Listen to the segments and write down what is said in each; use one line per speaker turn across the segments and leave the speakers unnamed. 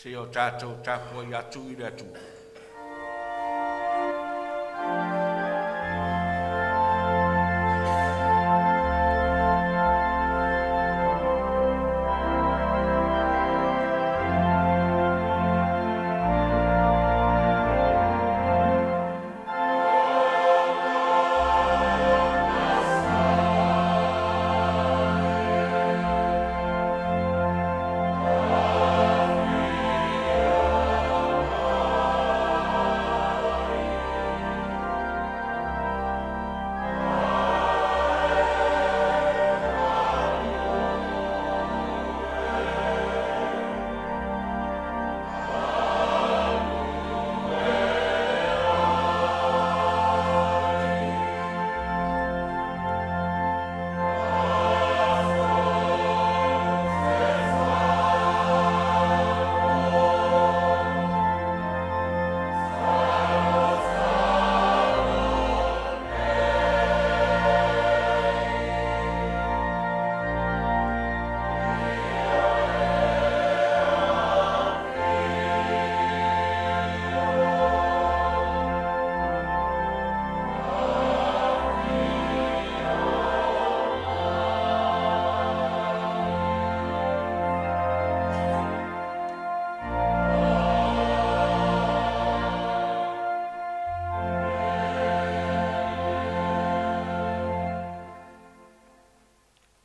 Seia o tatou tapuai atu i le Atua.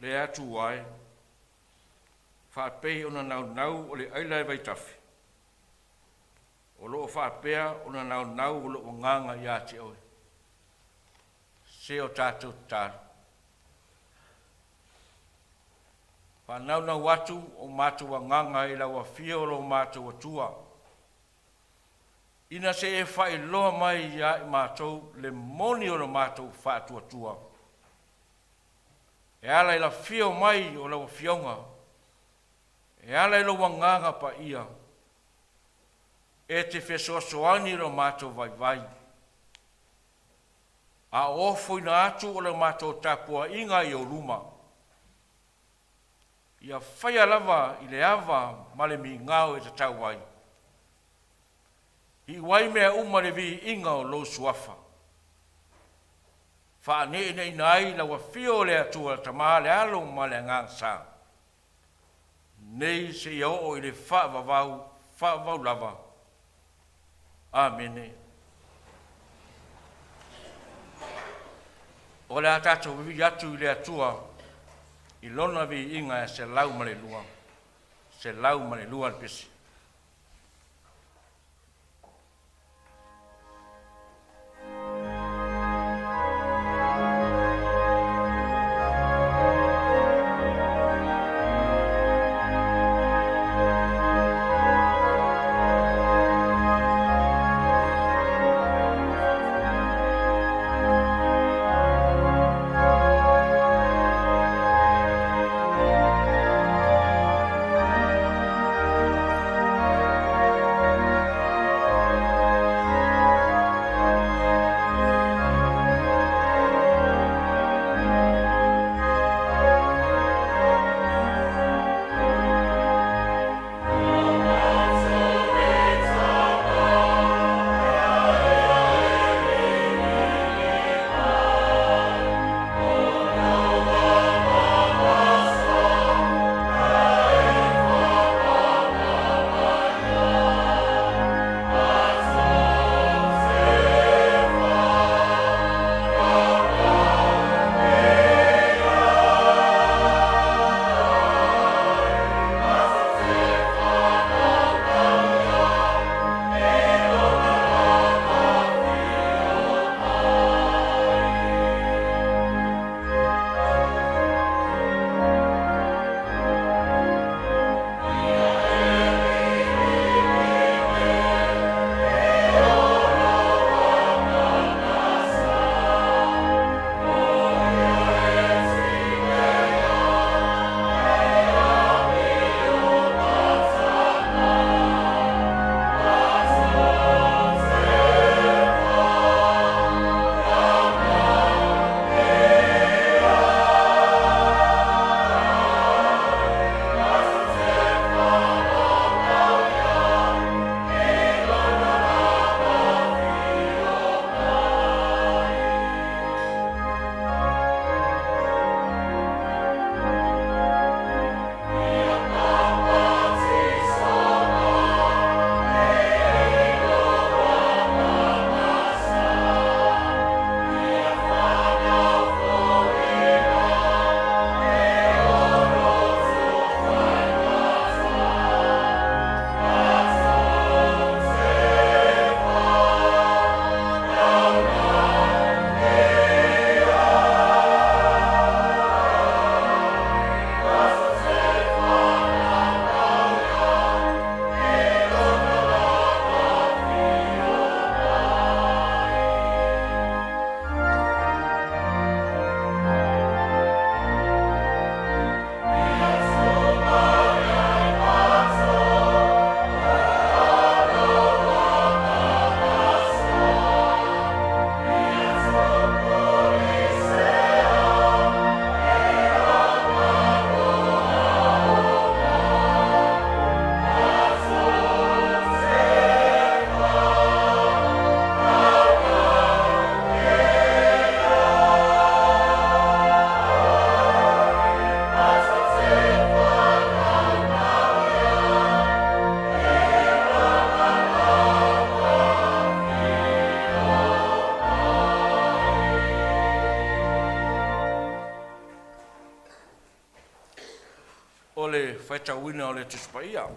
Le Atua e, faapei ona naunau o le aila e vaitafe, o lo o faapea ona naunau lou agaga ia te Oe. Se o tatou tatalo, faanaunau atu o matou agaga i lau afio o lo matou Atua, ina se i faailoa mai ia i matou le moni o lo matou faatuatua, e ala i le afio mai o lau Afioga e ala i lou Agaga Paia e te fesoasoani i lo matou vaivai, a o ofoina atu o le matou tapuaiga i ou luma, ia faia lava i le ava ma le migao e tatau ai, iu ai mea uma i le viiga o lou Suafa, faaneeneeina ai lau afio o le Atua le Tama le Alo ma le Agaga Sa, nei seia oo i le faavavau, faavavau lava. Amene. O le a tatou vivii atu i le Atua i Lona viiga e 102, 102 le pesi. Faitauina o le Tusi Paia.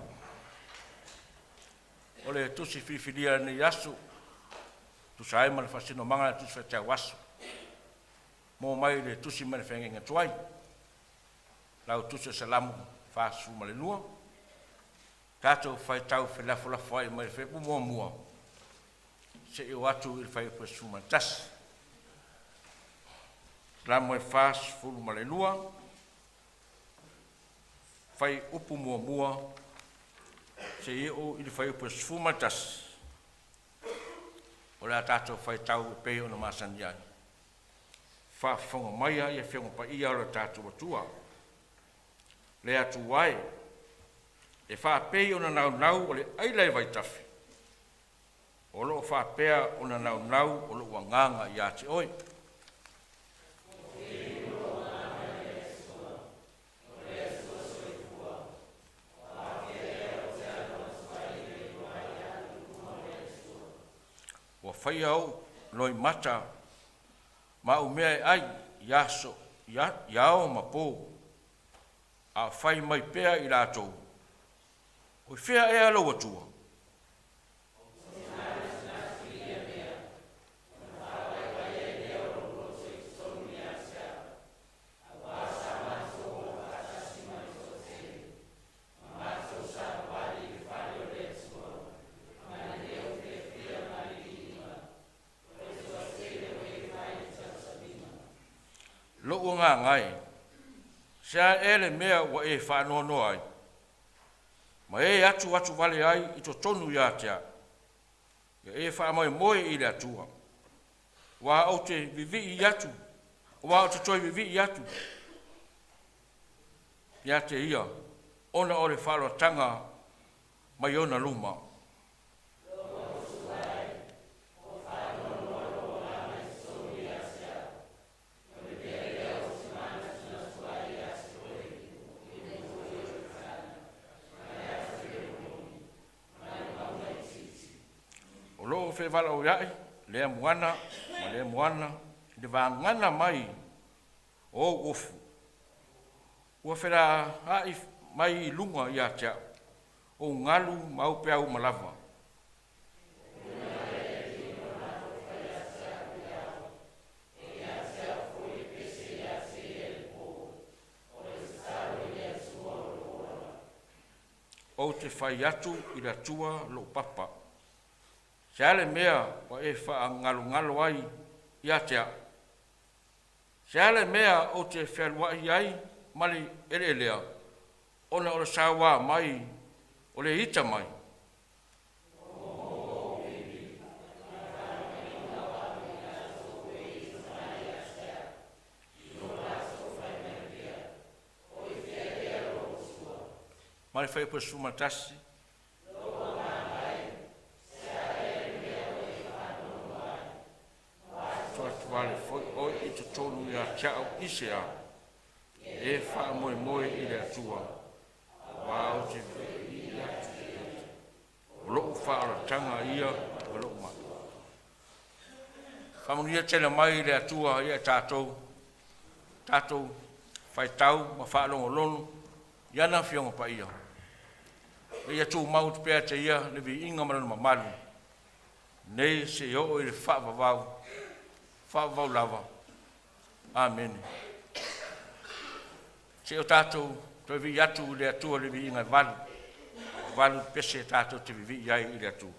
O le Tusi filifilia i lenei aso, tusa ai ma le faasinomaga o le Tusi Faitau Aso, mo mai le Tusi mai le Feagaiga Tuai, lau Tusi o Salamo 42, tatou faitau felafolafoai mai le fuaiupu 1 seia oo atu i le fuaiupu 11. Salamo e 42, fuaiupu 1 seia oo i le fuaiupu 11, o le a tatou faitau e pei ona masani ai. Faafofoga maia i Afioga Paia a lo tatou Atua. Le Atua e, e faapei ona naunau o le aila i vaitafe, o lo o faapea ona naunau o lou agaga ia te Oe. Ua faia ou loimata ma au mea e ai i aso i ao ma po, a o fai mai pea i latou, ‘O i fea ea lou Atua?’ Lou agaga e, se a ea le mea ua e faanoanoa ai, ma e atu atu vale ai i totonu ia te a'u? Ia e faamoemoe i le Atua, aua ou te vivii atu, aua ou te toe vivii atu ia te Ia, ona o le faaolataga mai ona luma. O lo o fevalaoiai lea moana ma lea moana i le vagana mai o ou ofu, ua felaaai mai i luga ia te a'u ou galu ma au peau uma lava. Ou te fai atu i le Atua lou papa, se a le mea ua e faagalogalo ai ia te a'u? Se a le mea ou te fealuai ai ma le eleelea, ona o le sauā mai o le ita mai? Ma le faiupu 11. Atu foi oe i totonu ia te a'u i se a? E faamoemoe i le Atua, aua ou te vivii atu o lou faaolataga ia ma lou malo. Faamanuia tele mai le Atua ia i tatou, tatou faitau ma faalogologo i ana Afioga Paia, a ia tumau pea e te Ia le viiga ma Lona mamalu, nei seia oo i le faavavau, faavavau lava. Amene. Se i o tatou toe vivii atu i le Atua i le viiga e valu, valu pese tatou te vivii ai i le Atua.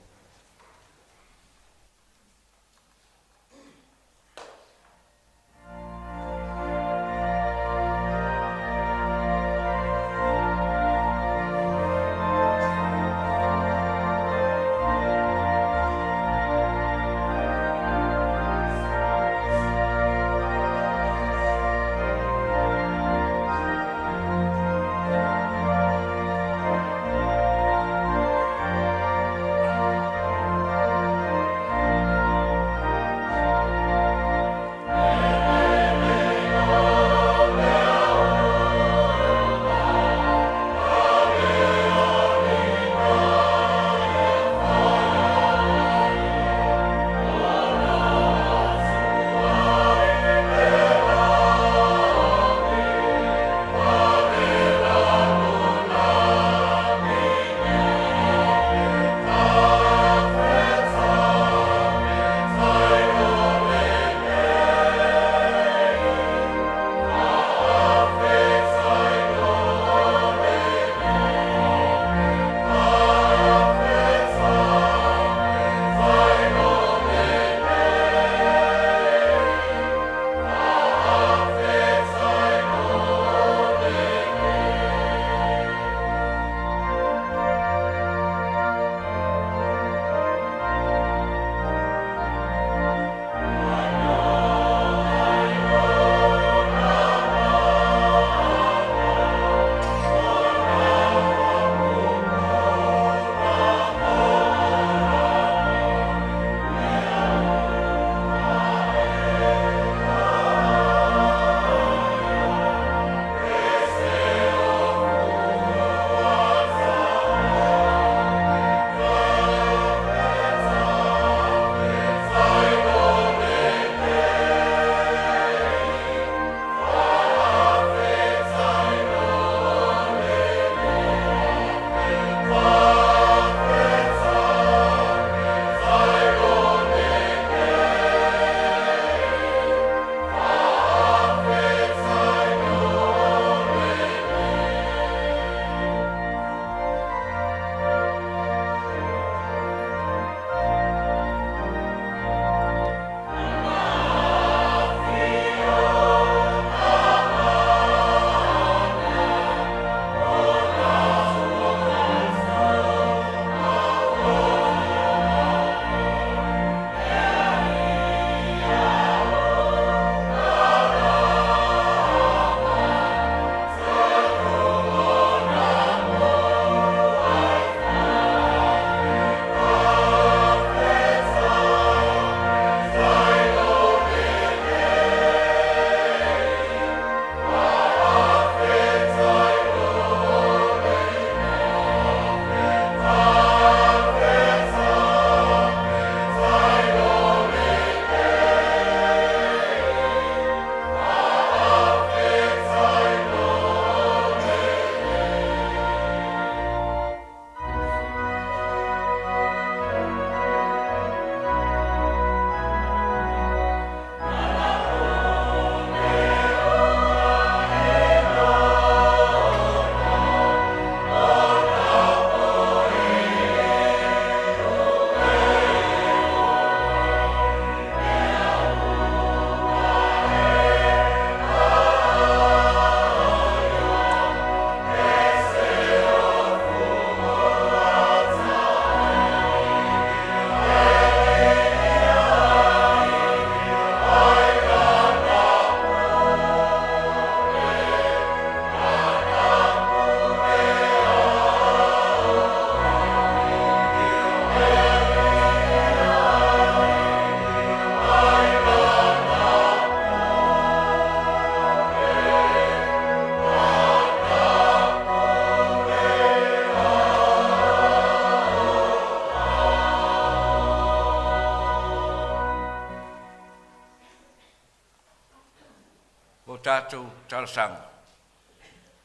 tatou talosaga,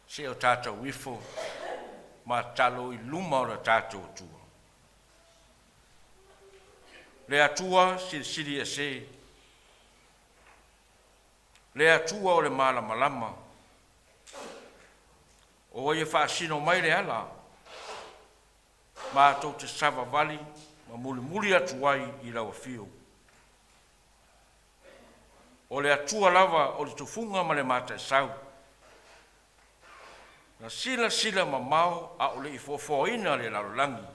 se i o tatou ifo ma tatalo i luma o le tatou Atua. Le Atua Silisili Ese, le Atua o le Malamalama, o e faasino mai le ala matou te savavali ma mulimuli atu ai i lau afio. O le Atua lava o le tufuga ma le mataisau, na silasila mamao a o le i foafoaina le lalolagi,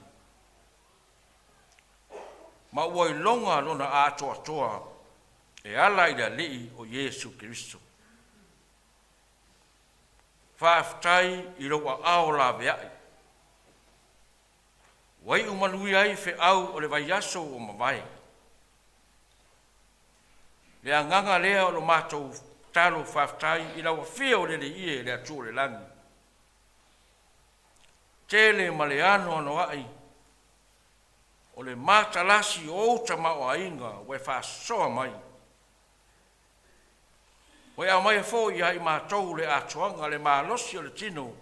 ma ua iloga lona atoatoa e ala i le Alii o Iesu Keriso. Faafetai i lou aao laveai ua iu manuia ai feau o le vaiaso ua mavae. O le agaga lea o le matou tatalo faafetai i lau Afio o le Alii e, le Atua o le Lagi, tele ma le anoanoai o le matalasi o ou tamaoaiga ua e faasoa mai, ua e aumaia foi ia i matou le atoaga, le malosi o le tino,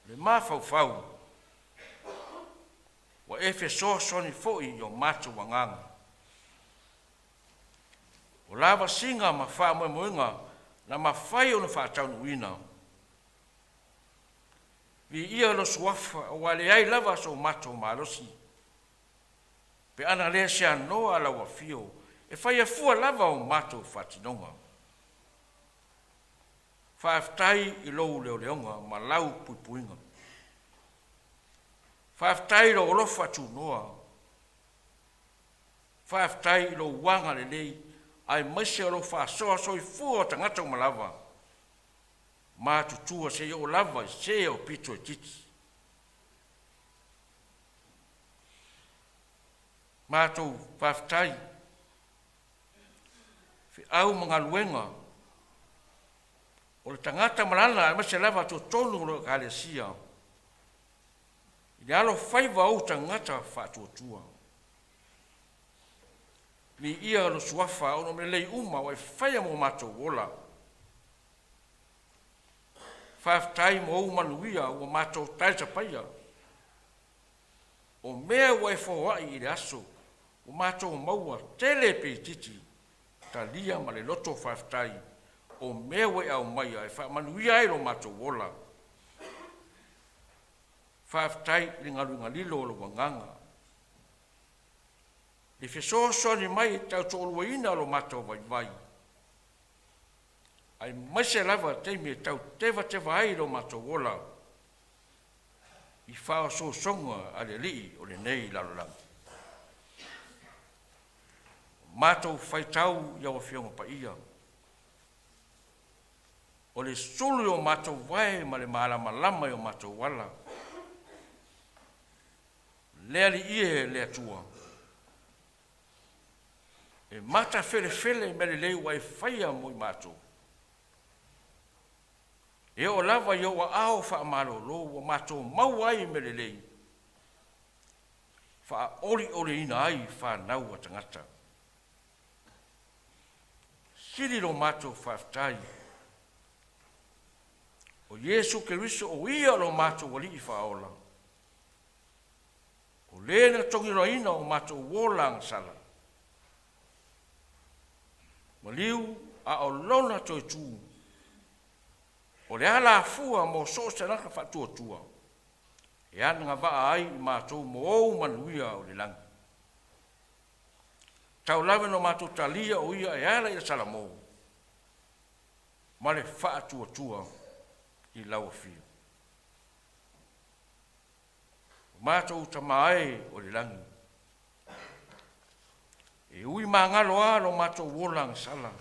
le mafaufau, ua e fesoasoani foi i o matou agaga. O lavasiga ma faamoemoega na mafai ona faataunuuina. Viia Lou Suafa ua leai lava so matou malosi pe ana le seanoa lau Afio e faia fua lava o matou faatinoga. Faafetai i lou leoleoga ma lau puipuiga. Faafetai i lou alofa tunoa. Faafetai i lou agalelei aemaise o lou faasoa soifua o tagata uma lava, matutua seia oo lava i se aupito itiiti. Matou faafetai i feau ma galuega o le tagata ma lana aemaise lava totonu o lau Ekalesia i le alofaiva o ou tagata faatuatua. Viia lou Suafa ona o mea lelei uma ua e faia mo matou ola. Faafetai mo ou manuia ua matou talisapaia, o mea ua e foai i le aso ua matou maua, tele pe itiiti, talia ma le loto faafetai o mea ua e aumaia e faamanuia ai lo matou ola. Faafetai i le galuega lilo a lou Agaga i le fesoasoani mai e tautoaluaina lo matou vaivai, aemaise lava taimi e tau tevateva ai lo matou ola i faaosoosoga a le alii o lenei lalolagi. Matou faitau i au Afioga Paia, o le sulu i o matou vae ma le malamalama i o matou ala. Le Alii e, le Atua, e matafelefele mea lelei ua e faia mo i matou, e oo lava i ou aao faamalolo ua matou maua ai mea lelei, faaolioliina ai fanau a tagata. Sili lo matou faafetai, o Iesu Keriso o Ia lo matou Alii Faaola, o Le na togilaina o matou ola agasala, maliu a o Lona toe tu, o le alafua mo so o se tagata faatuatua, e agavaa ai i matou mo ou manuia o i le lagi. Tau lava ina o matou talia o Ia e ala i le Salamo ma le faatuatua i lau Afio. O matou Tama e o i le lagi, e ui magalo lava lo matou ola agasala,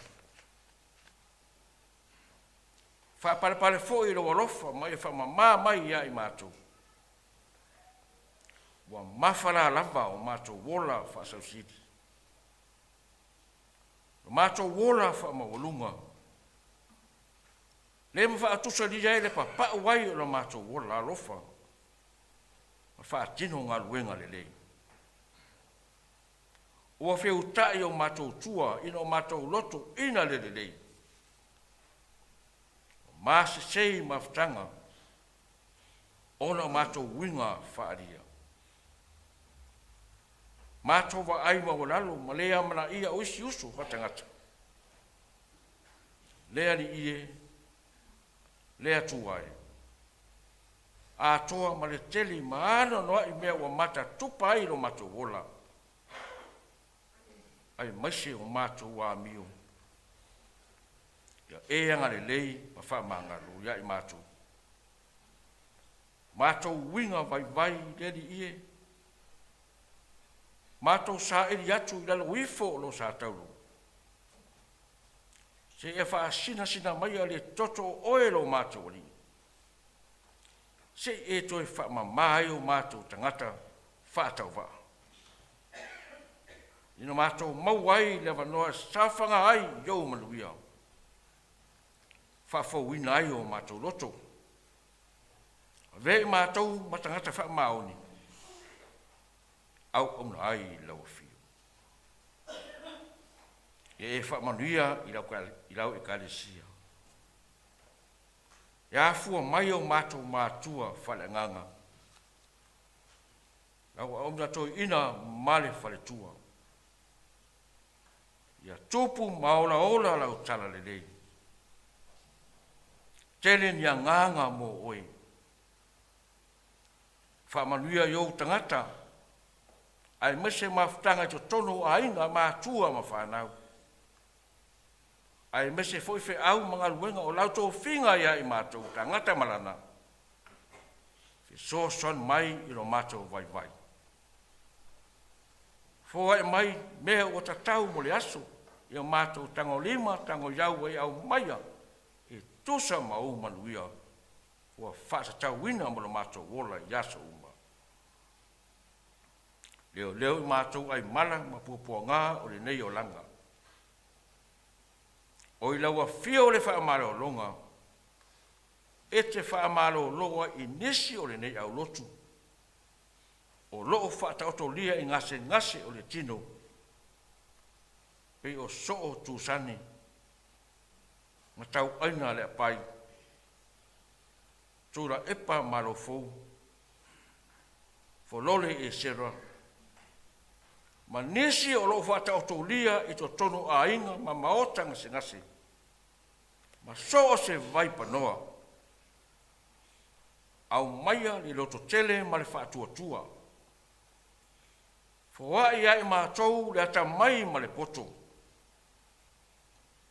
faapalepale foi lou alofa ma e faamama mai ia i matou, ua mafala lava o matou ola faasausili, o matou ola faamaualuga, le ma faatusalia ai le papau ai o lo matou ola alofa ma faatino galuega lelei. Ua feutai o matou tua ina o matou lotoina le lelei. Masese i mafutaga ona o matou uiga faaalia. Matou vaai maualalo ma le amanaia o isi uso faatagata, le Alii e, le Atua e, atoa ma le tele ma anoanoai mea ua matatupa ai lo matou ola, aemaise o matou amio. Ia e agalelei ma faamagalo ia i matou. Matou uiga vaivai le Alii e, matou saeli atu i lalo ifo o lo sa taulu, seia faasinasina maia le toto o Oe lo matou Alii, se'i e toe faamama ai o matou tagata faatauvaa, ina matou maua ai le avanoa e saofaga ai i ou manuia, faafouina ai o matou loto. Avea i matou ma tagata faamaoni, auauna ai i lau afio. Ia e faamanuia i lau Ekalesia, e afua mai o matou matua faaleagaga, lau Auauna Toeaina ma le faletua, ia tupu ma olaola lau talalelei, tele ni agaga mo Oe, faamanuia i ou tagata aemaise mafutaga i totonu o aiga, matua ma fanau, aemaise foi feau ma galuega o lau tofiga ia i matou o tagata malana, fesoasoani mai i lo matou vaivai. Foai mai mea ua tatau mo le aso, ia matou tagolima tagoiau ai aumaia e tusa ma ou manuia ua faatatauina mo lo matou ola i aso uma. Leoleo i matou aimala ma puapuaga o lenei olaga. O i lau afio le faamalologa, e te faamalolo ai i nisi o lenei aulotu, o loo faataotolia i gasegase o le tino, pei o Soo Tusani ma Tauaina Leapai, Tuilaepa Malofou, Folole Esera ma nisi o loo faataotolia i totonu o aiga ma maota gasegase, ma so o se vaipanoa. Aumaia le lototele ma le faatuatua. Foai ia i matou le atamai ma le poto,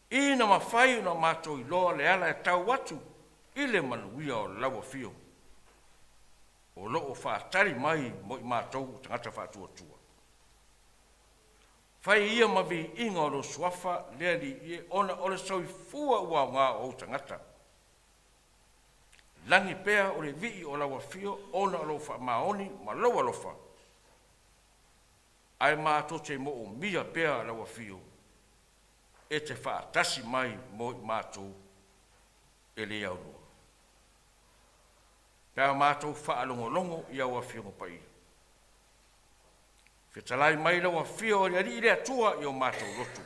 ina mafai ona matou iloa le ala e tau atu i le manuia o lau afio, o lo o faatali mai mo i matou o tagata faatuatua. Fai ia ma viiga o lou Suafa le Alii e, ona o le soifua ua aoga o ou tagata. Lagi pea o le vii o lau afio ona o lou faamaoni ma lou alofa, ae matou te moomia pea lau afio e te faatasi mai mo i matou e le aunoa, pe a matou faalogologo i au Afioga Paia. Fetalai mai lau Afio o le Alii le Atua i o matou loto.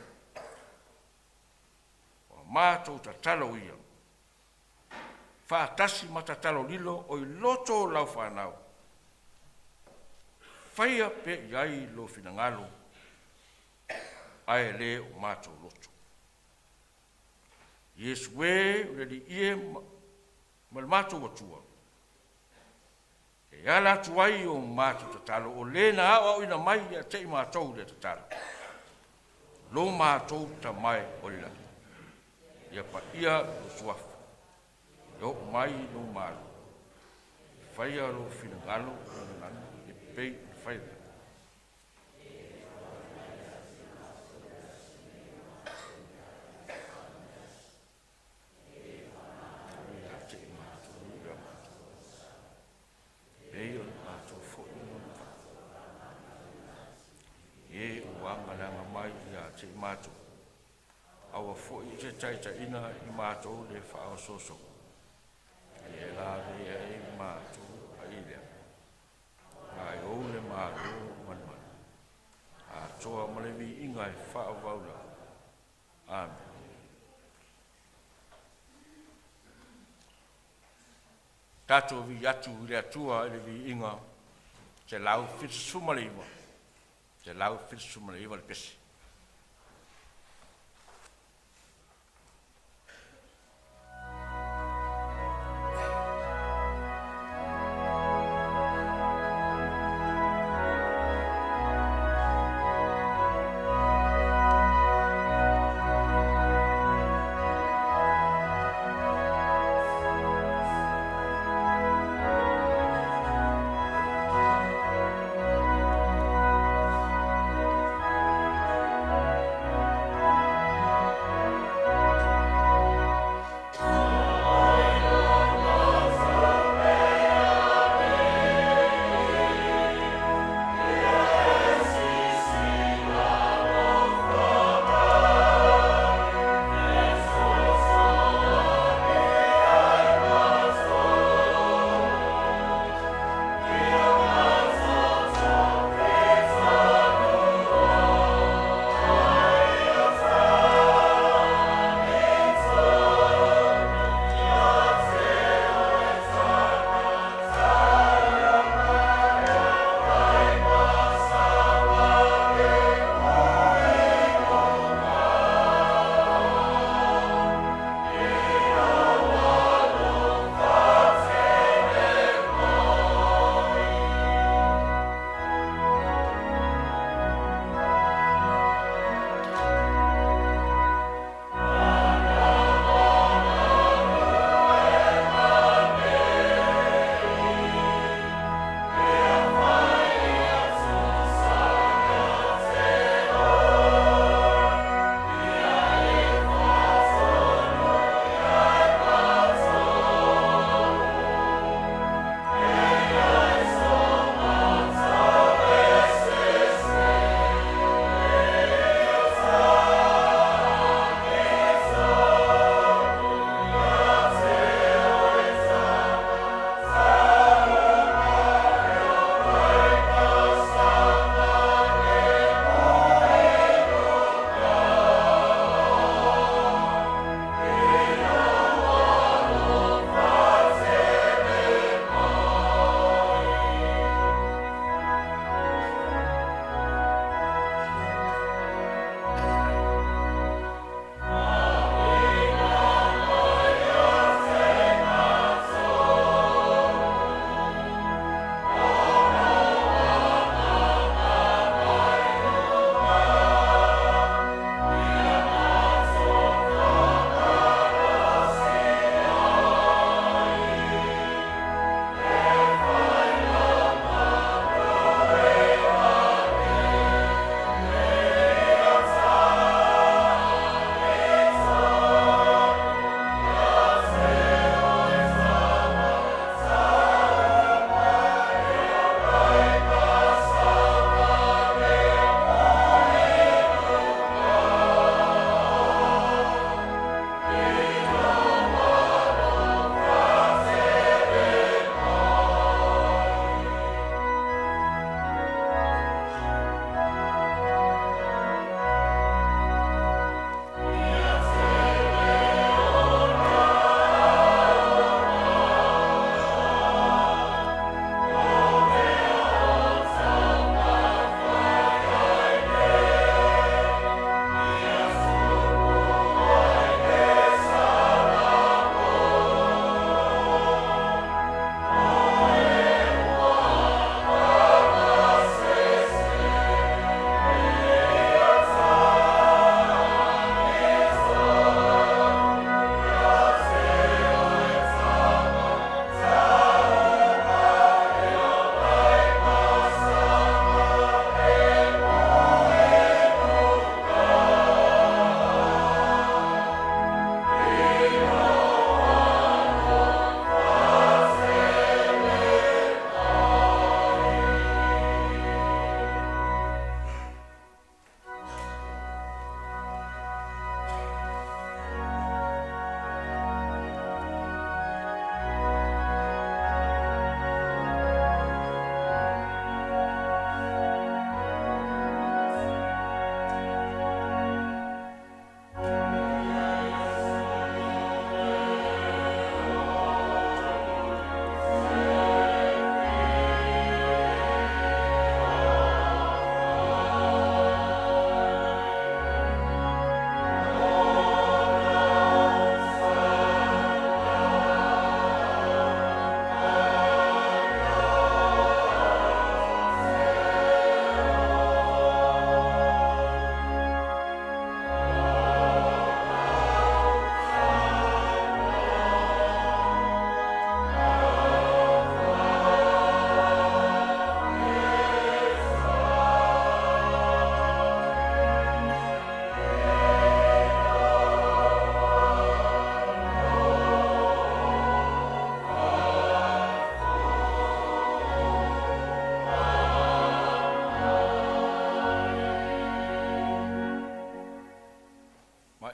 O a matou tatalo ia, faatasi ma tatalo lilo oi loto o lau fanau, faia pea i ai lou finagalo, ae le o matou loto. Iesu e, o le Alii e ma le matou Atua, e ala atu ai o matou tatalo, o le na aoaoina mai ia te i matou le tatalo. Lo matou Tama e oi le lagi, ia paia lou suafa, ia oo mai lou malo, faia lou finagalo i le lagi e pei ona fai i le Ia te i matou ia matou, pei ona matou foi e ua agaleaga mai ia te i matou, aua foi e te taitaiina i matou le faaosoosoga, ae lavea ai matou ai lea. Ma e ou le malo ma le mana, atoa ma le viiga e faavavau lava. Amene. Tatou vivii atu i le Atua i le viiga 179, 179 le pese.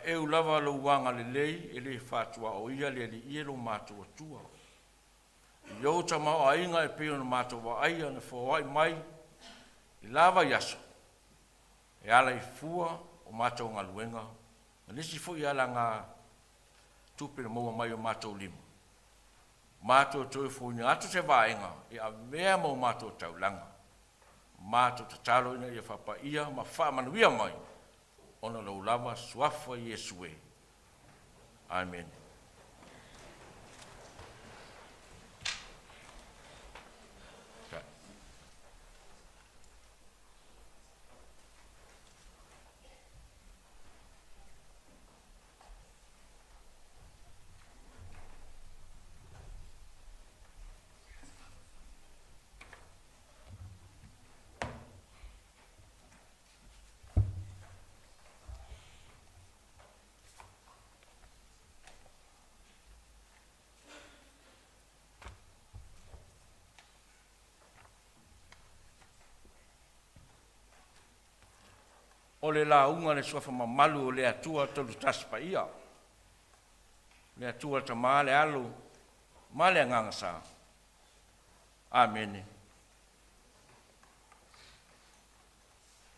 Paeu lava lou agalelei e le faatuaoia le Alii e lo matou Atua. I ou tamaoaiga e pei ona matou vaaia na foai mai i la vaiaso e ala i fua o matou galuega ma nisi foi alagatupe na maua mai i o matou lima, matou te toe ofoina atu se vaega e avea ma o matou taulaga. Matou tatalo ina ia faapaia ma faamanuia mai, ona o Lou lava Suafa Iesu e. Amene. O le lauga a le Suafa Mamalu o le Atua Taulutasi Paia, le Atua le Tama le Alo ma le Agaga Sa. Amene.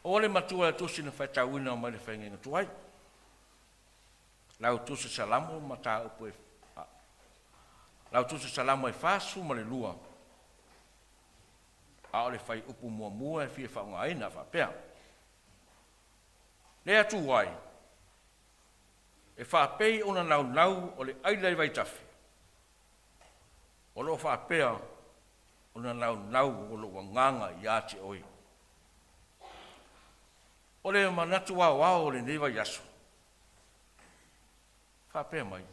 O le matua e tusi na faitauina mai le faigaiga tuai, lau tusi Salamo mataupu e lau tusi Salamo e 42, a o le fuaiupu muamua e fia faaaogaina e faapea: Le Atua e, e faapei ona naunau o le aila i vaitafe, o lo o faapea ona naunau o lou agaga ia te Oe. O le manatu aoao o lenei vaiaso, faapea mai,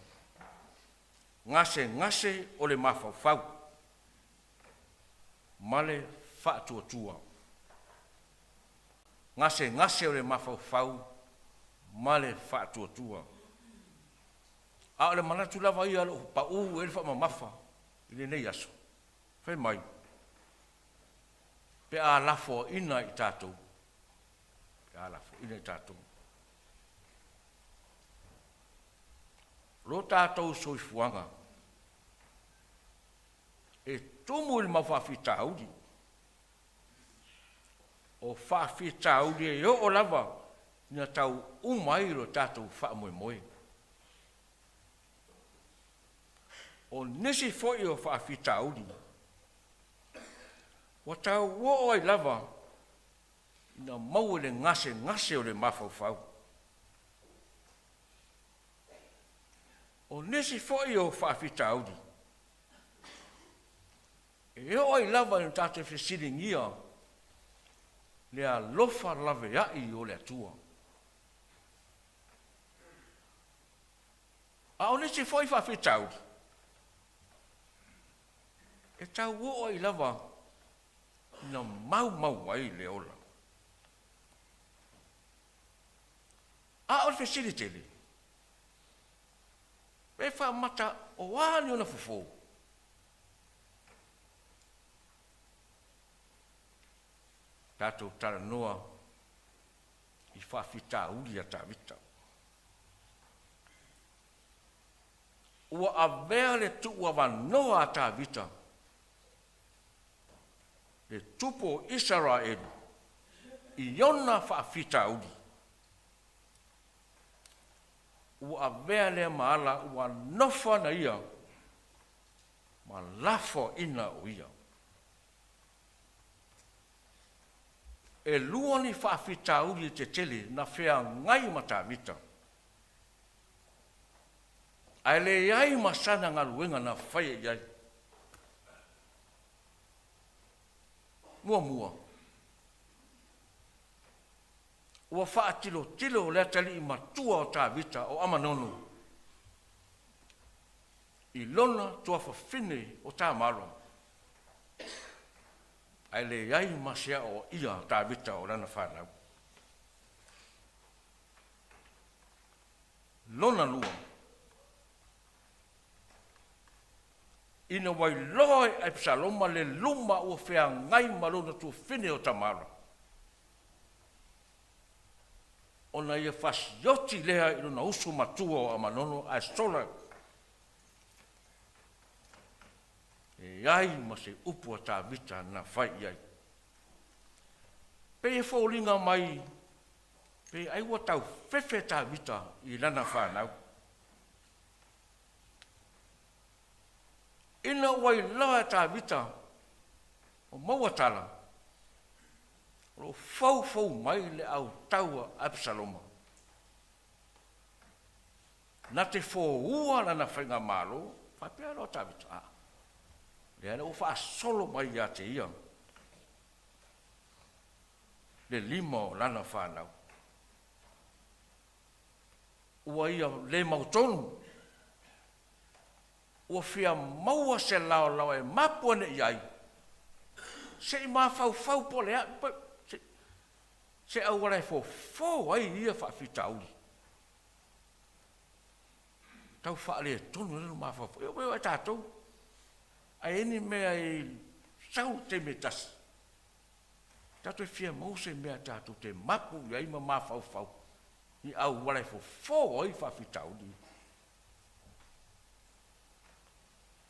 gasegase o le mafaufau ma le faatuatua. Gasegase o le mafaufau ma le faatuatua. A o le manatu lava ia o lo o pau i ai le faamamafa i lenei aso, fai mai, pe a lafoaina i tatou, pe a lafoaina i tatou lo tatou soifuaga e tumu i le mau faafitauli. O faafitauli e oo lava ina tau uma ai lo tatou faamoemoe. O nisi foi o faafitauli ua tau oo ai lava ina maua i le gasegase o le mafaufau. O nisi foi o faafitauli e oo ai lava ina tatou fesiligia le alofa laveai o le Atua. A o nisi foi faafitauli, e tau oo ai lava ina maumau ai le ola. A o le fesili tele, pe faamata o a ni ona fofo? Tatou talanoa i faafitauli a Tavita. Ua avea le tuuavanoa a Tavita, le tupu o Isaraelu, i ona faafitauli, ua avea lea ma ala ua nofo ana ia ma lafoaina o ia. E lua ni faafitauli tetele na feagai ma Tavita, ae leai ma sana galuega na faia i ai. Muamua, ua faatilotilo le atalii matua o Tavita o Amanono i lona tuafafine o Tamara, ae leai ma se aoaia a Tavita o lana fanau. Lona lua, ina ua iloa e Apesaloma le luma ua feagai ma lona tuafafine o Tamara, Ona ia fasioti lea i lona uso matua o Amanono ae sola e leai ma se upu a Tavita na fai i ai. Pei e foliga mai pe ai ua tau fefe Tavita i lana fanau. Ina ua iloa e Tavita ua maua tala, o lo o foufou mai le autau a Apisaloma, na te foua lana faigamalo, faapea loa Tavita, A, lea la ua faasolo mai ia te ia le lima o lana fanau. Ua ia le mautonu, ua fia maua se laolao e mapu ane i ai, se i mafaufau po o le a, se auala e fofo ai ia faafitauli. Tau faaletonu ai lona mafaufau. E oo ia tatou, a i ai ni mea e sau i le taimi e tasi, tatou te fia maua se mea tatou te mapu i ai ma mafaufau i auala e fofo ai faafitauli ia.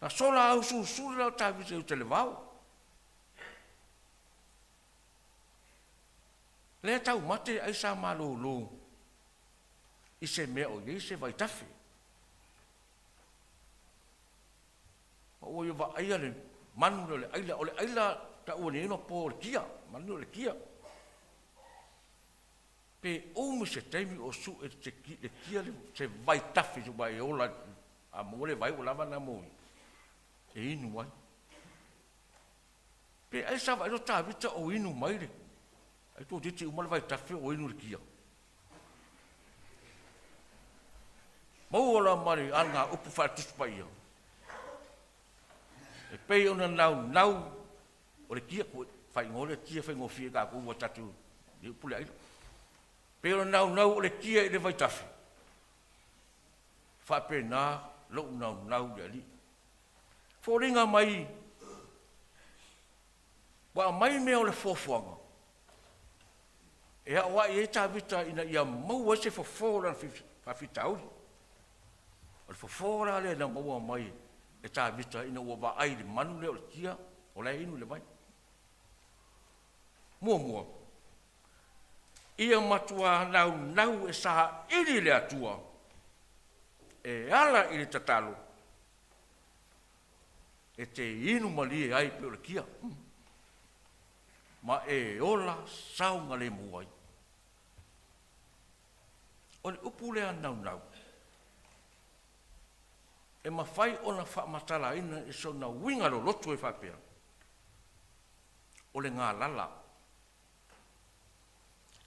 Na sola ausulusulu la o Tavita i uta i le vao. Lea e taumate ai sa malolo i se mea o i ai se vaitafe. Ma ua ia vaaia le manu lea o le aila. O le aila taua nei ona po o le kia, manu lea o le kia. Pe umi se taimi o sue e le kia se vaitafe aua e ola, a maua le vai ua lava lena mo ia, e inu ai. Pe ai sa vaai loa Tavita o inu mai le, ai toeitiiti uma le vaitafe o inu i le kia. Maua loa ma le alagaupu faale-Tusi Paia, e pei ona naunau o le kia, faaigoa lea kia faigofie i tatou ua tatou le upu lea aila. Pei ona naunau o le kia i le vaitafe, faapena lou naunau i le Alii. Foliga mai ua aumai mea o le fuafuaga e aoai ai Tavita ina ia maua ai se fofo o lana faafitauli. O le fofo la lea na maua mai e Tavita ina ua vaai i le manu lea o le kia o la e inu i le vai. Muamua, ia matua naunau e saili le Atua e ala i le tatalo e te inu malie ai pei o le kia, ma e ola saogalemu ai. O le upu lea naunau, e mafai ona faamatalaina i sona uiga loloto e faapea, o le galala.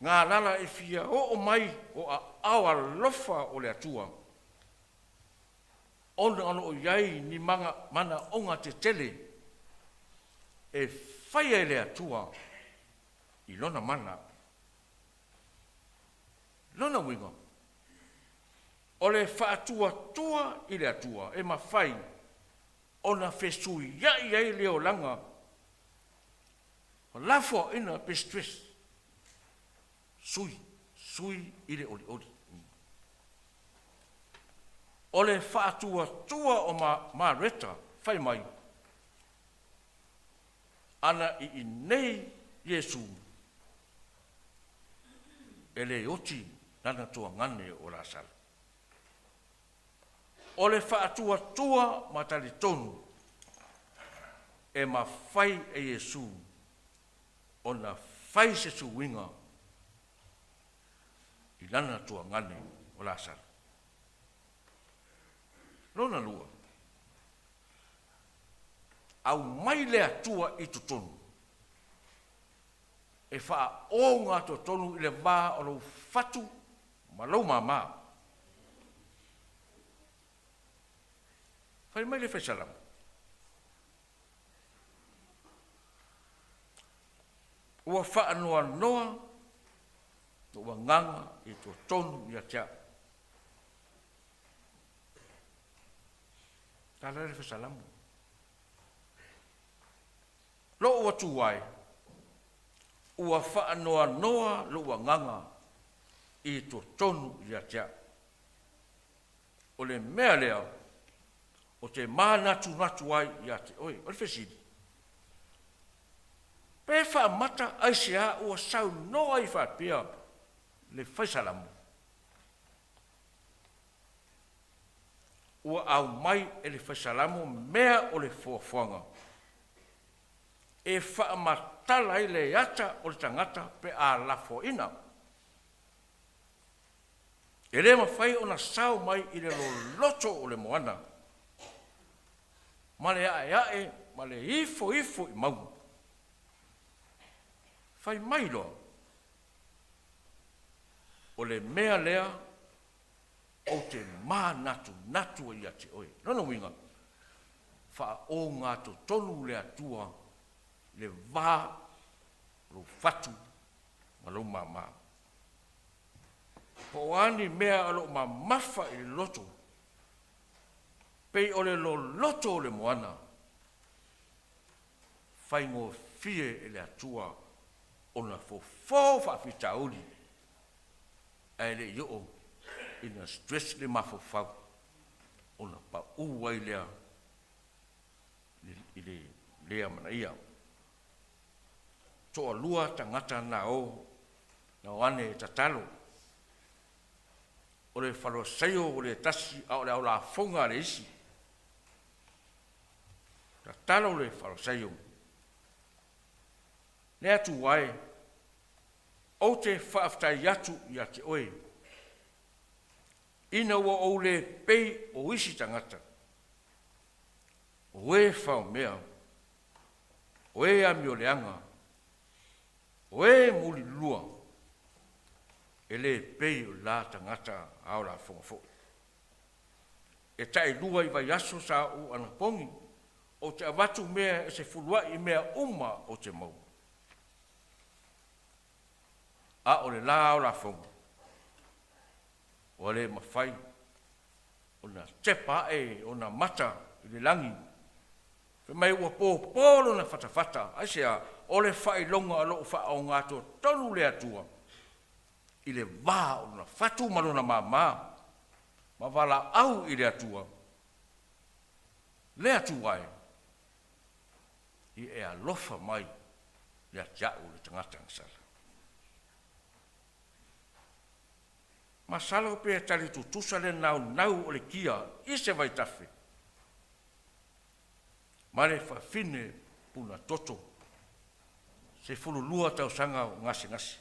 Galala e fia oo mai o aao alofa o le Atua, ona o lo o i ai ni manaoga tetele e faia e le Atua i Lona mana. Lona uiga, o le faatuatua i le Atua e mafai ona fesuia'i ai le olaga lafoaiina pe stress, sui, sui i le olioli. O le faatuatua o Mareta fai mai, ana i inei Iesu, e le oti lana tuagane o Lasalo. O le faatuatua ma talitonu e mafai e Iesu ona fai se suiga i lana tuagane o Lasalo. Lona lua, aumai le Atua i totonu e faaogatotonu i le va o lou fatu ma lou mama. Fai mai le Fai Salamo, Ua faanoanoa lou agaga i totonu ia te au. Tala le Fai Salamo. Lou atu ai, ua faanoanoa lou agaga. i totonu ia te au. O le mea lea ou te manatunatu ai ia te oe. O le fesili, Pe faamata aisea ua saunoa ai faapea le Fai Salamo? Ua aumai e le Fai Salamo mea o le foafoaga e faamatala ai le ata o le tagata pe a lafoaina. E le mafai ona sao mai i le loloto o le moana ma le aeae ma le ifoifo i mauga. Fai mai loa, O le mea lea ou te manatunatu ai ia te oe. Lona uiga, faaogatotonu le Atua i le va o lou fatu ma lou mama. Po o a ni mea o lo o mamafa i le loto, pei o le loloto o le moana, faigofie e le Atua ona fofo faafitauli ae le i oo ina stress le mafaufau ona pau ai lea i le le amanaia. Toalua tagata na o na o ane e tatalo, o le Falesaio o le tasi a o le ao lafoga a le isi. Tatalo le Falesaio, Le Atua e, ou te faafetai atu ia te Oe, ina ua ou le pei o isi tagata, o e faomea, o e amioleaga, o e mulilua, e le pei o la tagata ao lafoga foi. E tailua i vaiaso sa ou anapogi, ou te avatu mea e sefuluai i mea uma ou te maua. A o le la ao lafoga, ua le mafai ona tepa ae ona mata i le lagi, fai mai ua popo lona fatafata. Aisea? O le faailoga o lo o faaogatotonu le Atua i le va o lona fatu ma lona mama, ma valaau i le Atua, Le Atua e, ia e alofa mai ia te a'u le tagata agasala. Masalo pe tali tutusa le naunau o le kia i se vaitafe ma le fafine puna toto 12 tausaga o gasegase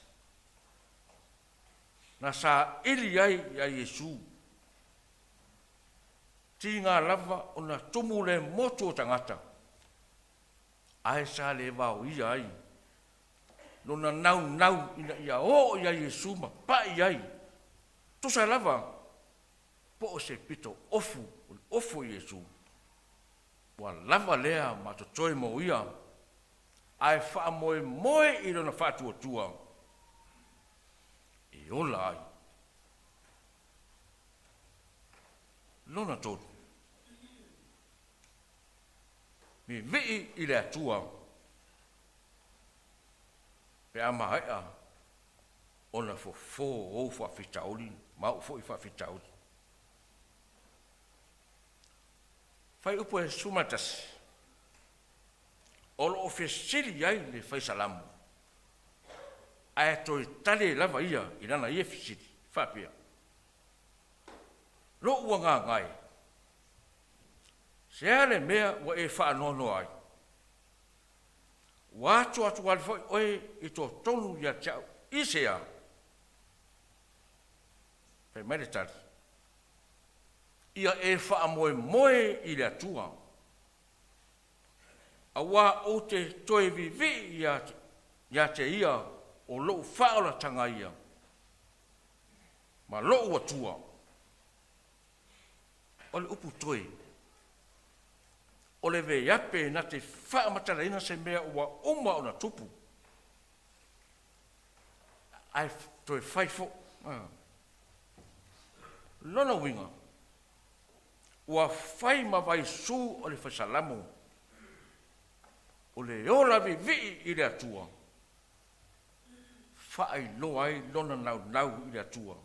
na saili ai ia Iesu. Tiga lava ona tumu le motu o tagata, ae sa le vaoia ai lona naunau ina ia oo ia Iesu ma pai ai, tusa lava po o se pito ofu o le ofu o Iesu, ua lava lea ma totoe mo ia, ae faamoemoe i lona faatuatua e ola ai. Lona tolu, Vivii i le Atua pe a maea ona fofo ou faafitauli ma au foi faafitauli. Fuaiupu e 11, O lo o fesili ai le Fai Salamo, ae toe tali ai lava ia i lana ia fesili, faapea, Lou agaga e, se a le mea ua e faanoanoa ai? Ua atuatuali foi oe i totonu ia te au i se a? Fai mai le tali, Ia e faamoemoe i le Atua, auā ou te toe vivii ia te Ia o lou faaolataga ia ma lou Atua. O le upu toe, o le veape na te faamatalaina se mea ua uma ona tupu, ae toe fai foi. Lona uiga, ua fai ma vaisu o le Fai Salamo, o le ola vivii i le Atua. faailoa ai lona naunau i le Atua,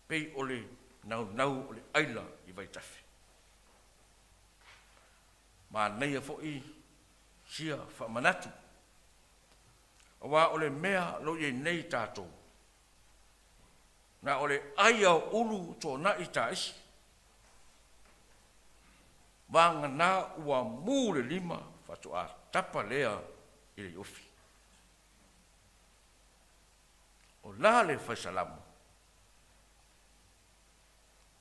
pei o le naunau o le aila i vaitafe. Manaia foi sia faamanatu, aua o le mea o lo o i ai nei tatou, na o le ai lava o ulu toanai taisi, vagana ua mu le lima faatoa tapa lea i le iofi. O la le Fai Salamo?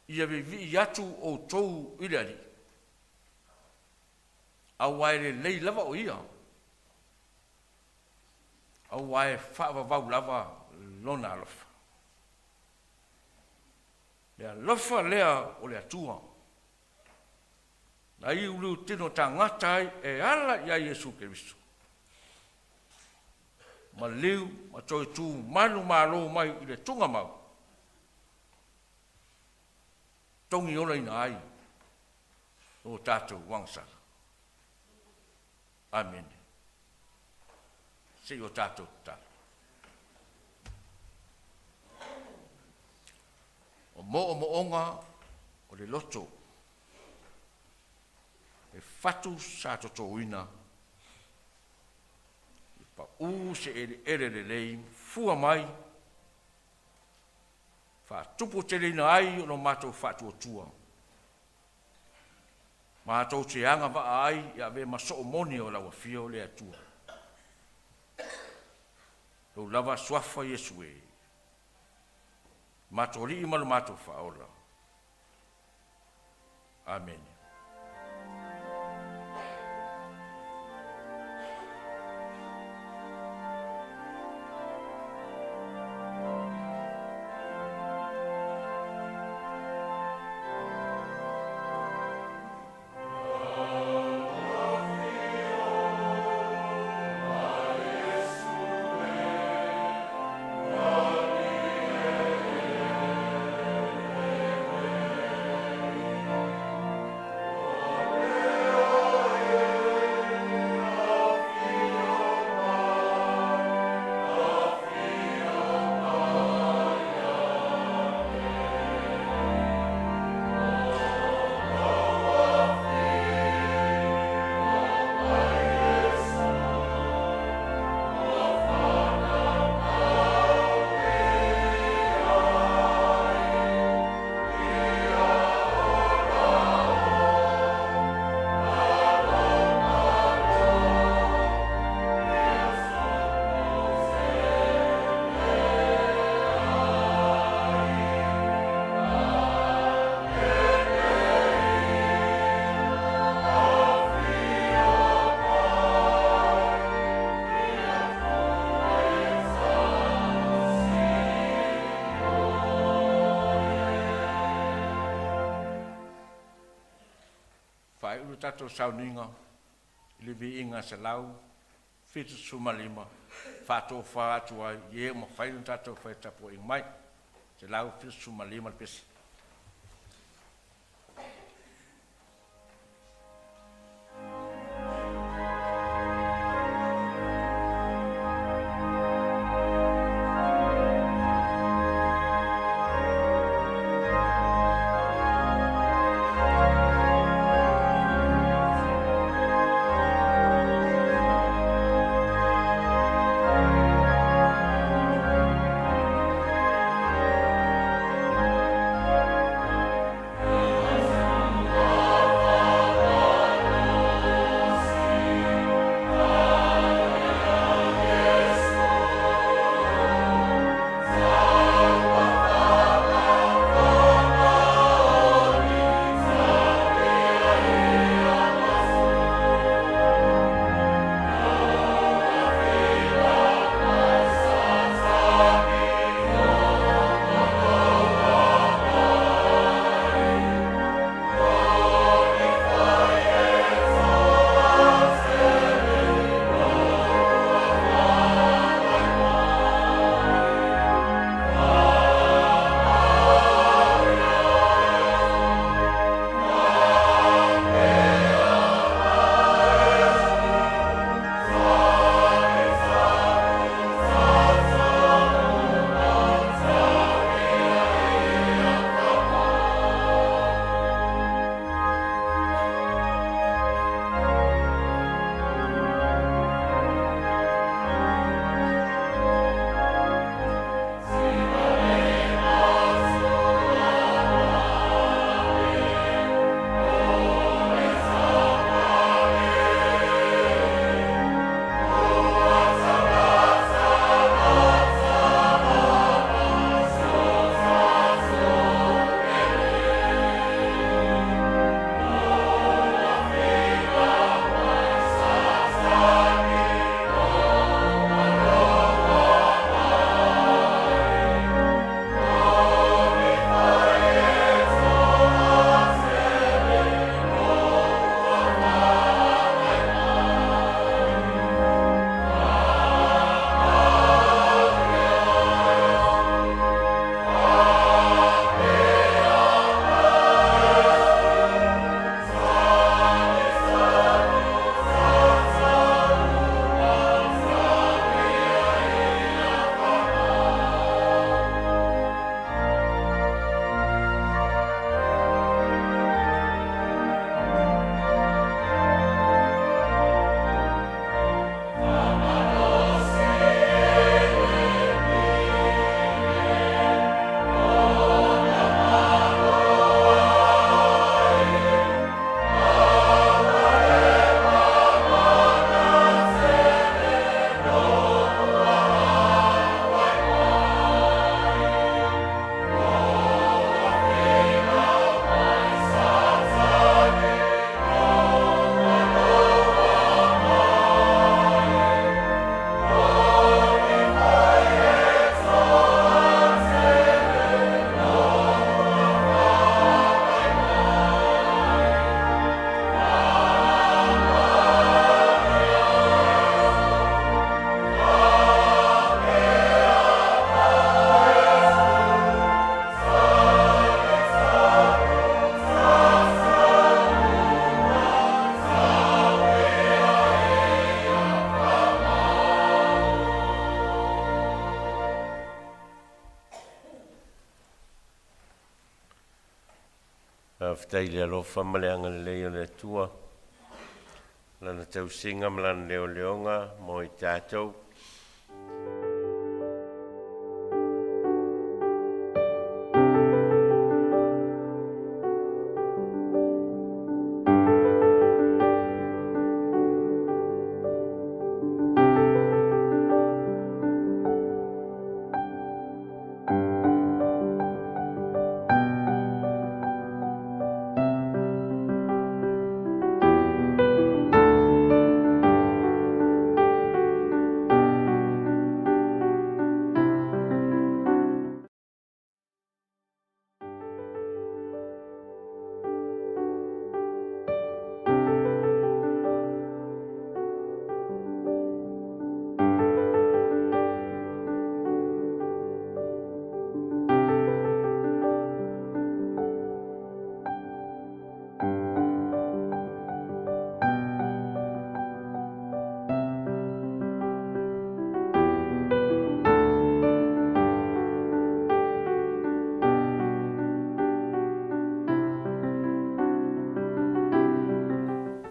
Ia vivii atu outou i le Alii, aua e lelei lava o Ia, aua e faavavau lava Lona alofa. Le alofa lea o le Atua na iuluitino tagata ai e ala ia Iesu Keriso, maliu ma toe tu manumalo mai i le tugamau, togiolaina ai o tatou agasala. Amene. Se i o tatou tatalo. O moomooga o le loto, e fatu sa totoina, e pau se eleele lelei fua mai, faatuputeleina ai lo matou faatuatua, matou te agavaa ai e avea ma soomoni o lau Afio le Atua. Lou lava Suafa Iesu e, matou Alii ma lo matou Faaola. Amene. Faaiu le tatou sauniga i le Viiga 175, e faatofa atu ai i e ua mafai ona tatou fai tapuaiga mai. 175 le pese.
Faafetai i le alofa ma le agalelei o le Atua, Lana tausiga ma Lana leoleoga mo i tatou.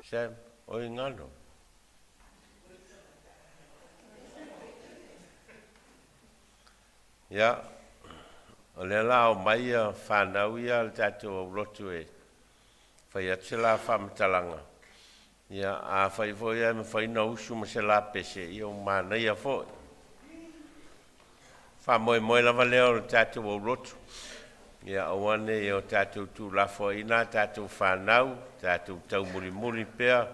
Sam, oi galo. Ia, o lea la omai ia fanau ia a le tatou aulotu e fai atu se la faamatalaga. Ia, afai foi ae mafai ona usu ma se la pese, ia ua manaia foi. Faamoemoe lava lea o le tatou aulotu, ia aua ne i o tatou tuulafoaiina a tatou fanau, tatou taumulimuli pea,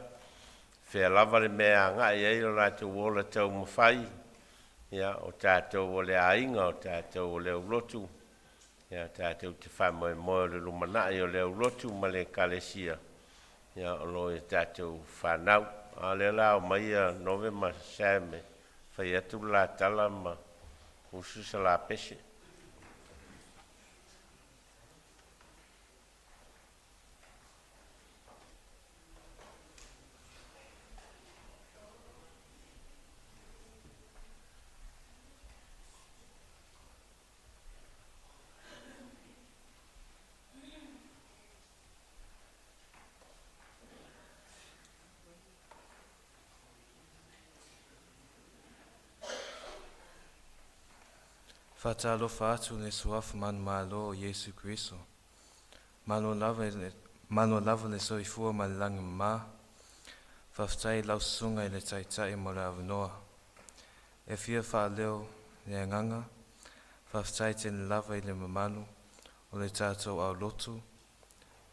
fea lava le mea e agai ai lo latou ola taumafai, ia o tatou o le aiga, o tatou o le aulotu, ia tatou te faamoemoe o le lumanai o le aulotu ma le ekalesia, ia o lo o i tatou fanau. A o lea la omai ia Nove ma Sam e fai atu le la tala ma usu se la pese.
Faatalofa atu i le Suafa manumalo o Iesu Keriso. Malo lava i le, malo lava le soifua ma le lagi mama. Faafetai i lau susuga i le Taitai mo le avanoa. E fia faaleo le agaga faafetai tele lava i le mamalu o le tatou aulotu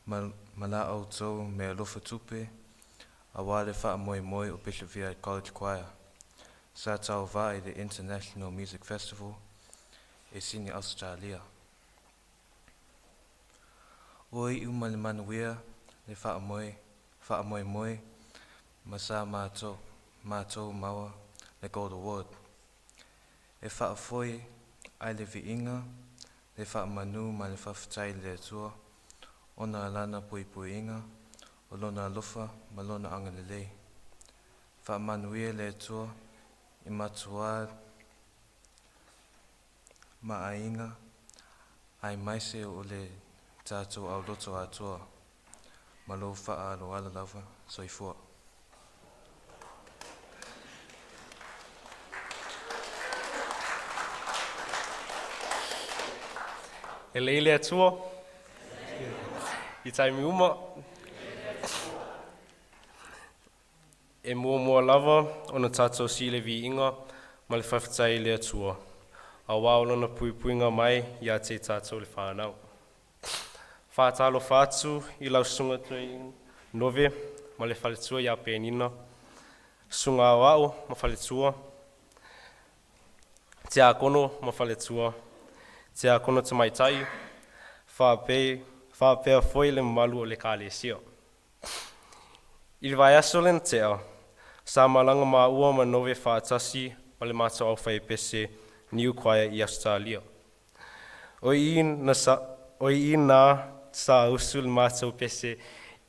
ma, ma la outou meaalofa tupe aua le faamoemoe o Bishop Viard College Choir sa tauva i le International Music Festival i Sydney, Ausetalia. Ua iu ma le manuia le faamoe, faamoemoe ma sa matou, matou maua le Gold Award. E faafoi ai le viiga, le faamanu ma le faafetai i le Atua ona o Lana puipuiga, o Lona alofa ma Lona agalelei. Faamanuia le Atua i matua ma aiga aemaise o le tatou aulotu atoa. Ma lou faaaloalo lava. Soifua.
E lelei le Atua i taimi uma. E muamua lava ona tatou sii le viiga ma le faafetai i le Atua, auā o lona puipuiga mai iā te tatou le fanau. Faatalofa atu i lau susuga toeaina Nove ma le faletua ia Penina, susuga Aoao ma faletua, Tiakono ma faletua, Tiakono Tamaitai, faapea foi le mamalu o le Ekalesia. I le vaiaso lea na tea, sa malaga maua ma Nove faatasi ma le matou aufaipese Niu Choir i Ausetalia. O i na sa, o i na sa usu le matou pese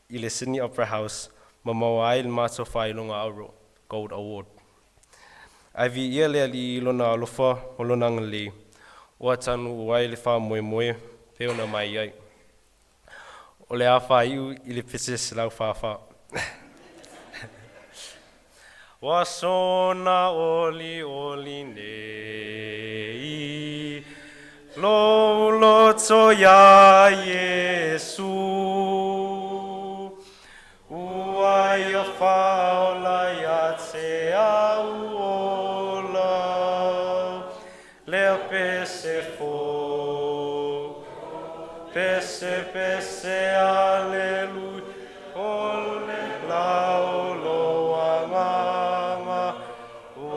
i le Sydney Opera House ma maua ai le matou faailoga auro, Gold Award. Ae viia le Alii i lona alofa ma lona agalelei ua taunuu ai le faamoemoe pei ona mai ai. O le a faaiu i le pese 144. Ua soona olioli nei lou loto iā Iesu, ua ia faaola ia te au ola, lea pese fou. Pese, pese, aleluia, o le la o lou agaga, o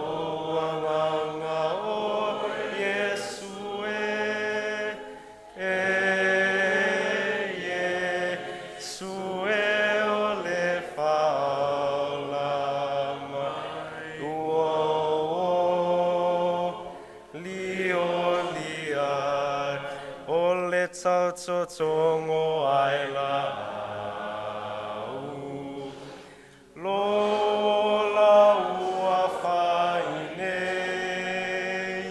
agaga o Iesu e, e, Iesu e o le faaola mai ua olioli ai, o le tautotogo ai laau. Lou ola ua fai nei,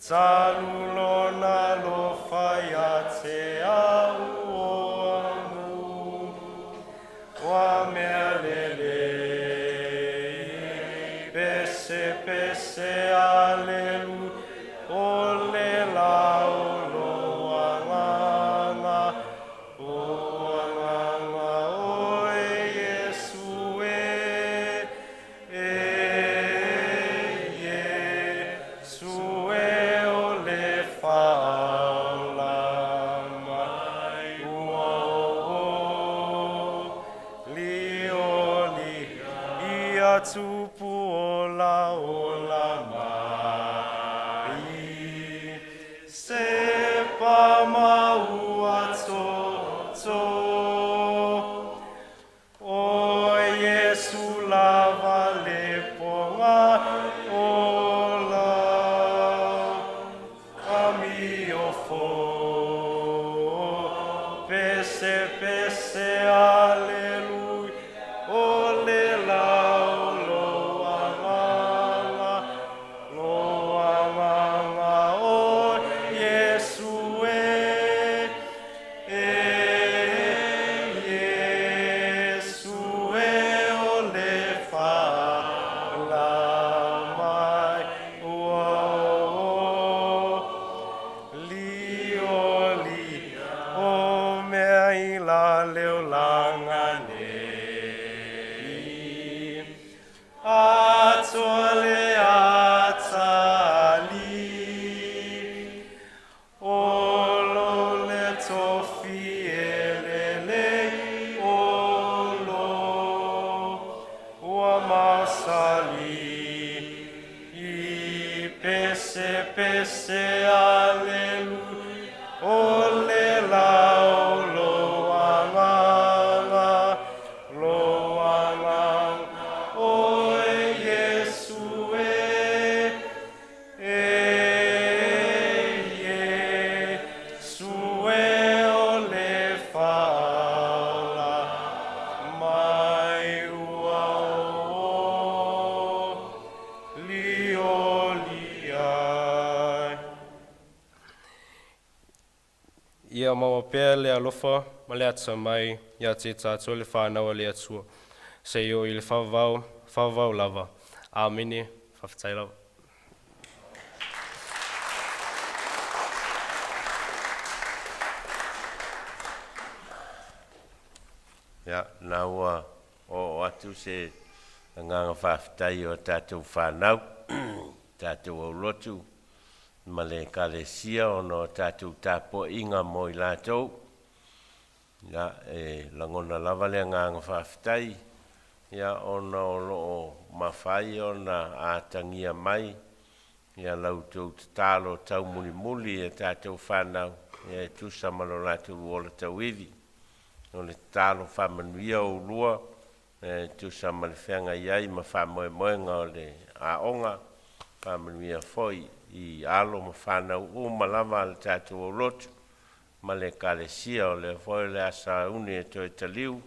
talu lona alofa ia te au o amu. Ua mea lelei, pese, pese, aleluia, o le la o lou agaga, o agaga o Iesu e, e, Iesu e o le faaola mai ua olioli ia tupu ola ola mai se pa maua toto o Iesu lava le poga ola amio fo pese pese aleluia o le la o lou agaga lou agaga o Iesu e e Iesu e o le faaola mai ua olioli o mea i la leo laga nei atoa le atalii o lo le tofi e lelei o lo ua mausali i pese pese aleluia o le la o lou agaga lou agaga o Iesu e e Iesu e o le faaola mai ua olioli ai. Ia maua pea le alofa ma le atamai ia te tatou le fanau a le Atua. Seia oo i le faavavau, faavavau lava. Amene, faafetai lava.
Ia, na ua oo atu se agaga faafetai i o tatou fanau, tatou aulotu ma le Ekalesia ona o tatou tapuaiga mo i latou. Ia, e lagona lava le agaga faafetai, ia, ona o lo o mafai ona atagia mai ia la outou tatalo taumulimuli i a tatou fanau, ia e tusa ma lo latou ola tauivi. O le tatalo faamanuia oulua e tusa ma le feagai ai ma faamoemoega o le aoga, faamanuia foi i alo ma fanau uma lava a le tatou aulotu ma le Ekalesia. O lea foi o le a sauni e toe taliu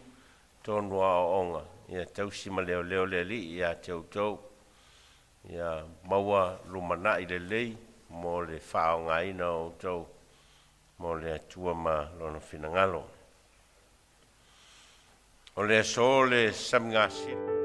tonu aoaoga, ia tausi ma leoleo le Alii ia te outou, ia maua lumanai lelei mo le faaaogaina o outou mo le Atua ma Lona finagalo. O le aso le samigasili.